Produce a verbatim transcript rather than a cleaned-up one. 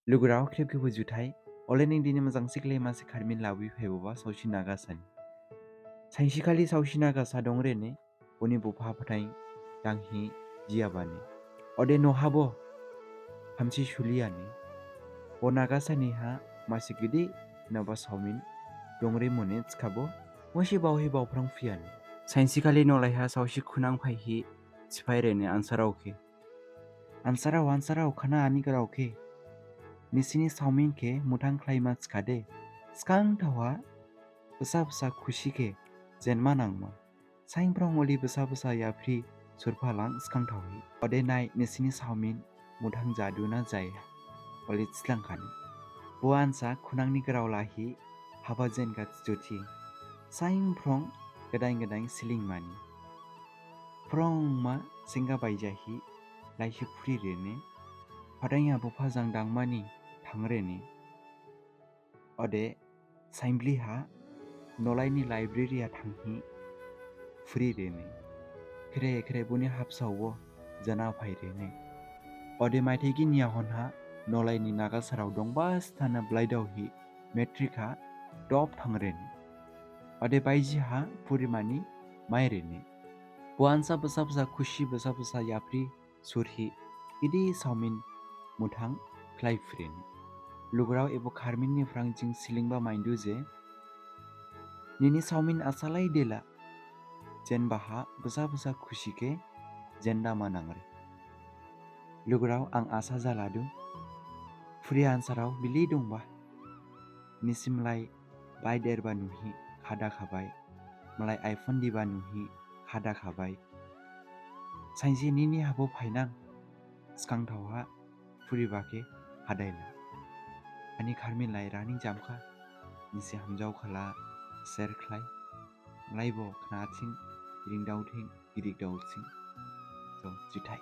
Lugurao khrip khebo juthai. Ole ning dini majang sikle masi kharmin lawi phaiboba saosi nagasa ni. Sainsi khali saosi nagasa dongre ne, boni bupha phathai danghi jiyaba ne. Ode nohabo hamsi suliya ne. Bo nagasa niha masi gidi naba saomin dongre mone thikhabo, masi baohi baophrang phiya ne. Sainsi khali nolaiha saosi khunang phaihi siphaire ne ansarao khe. Ansarao, ansarao, khna ani grao khe. Nisini saomin khe muthang khlaima thikhade, sgang thaoha bsa bsa khusi khe jenma nangma. Sainphrong oli bsa bsa yaphri surphalang sgang thaohi. Ode nai nisini saomin muthang jadu na jaya. Oli thilang khani. Bo ansa khunangni grao lahi haba jen kha thijothi. Sainphrong gdain gdain siling mani. Phrongma sengga baijahi laisi phuri rene, phathaiya bupha jang dangmani thang rene. Ode sainbli ha nolaini library ha thanghi phuri rene. Khere khere boni habsao jana phai rene. Ode maithai gini yahon ha nolaini nagasarao dongba sthana blaidaohi matric ha top thang rene. Ode baiji ha phurimani mai rene. Bo ansa bsa bsa khusi bsa bsa yaphri surhi gidi saomin muthang khlai phurene. Lugurao ebo kharmin ni phrang jing silingba maindu je, nini saomin asalai dela, jenbaha bsa bsa khusi khe jenda ma nangre. Lugurao ang asa jaladu, phuri ansarao bili dongba, nisimlai bike derba nuhi khada khabai, malai iPhone diba nuhi khada khabai. Sainsi nini habo phainang, sgang thaoha phuriba khe hadaila. Ani kharmin lai raning jamkha, nisi hamjao khala share khlai. Malaibo khnathing, ringdaothing, girikdaothing. So, juthai.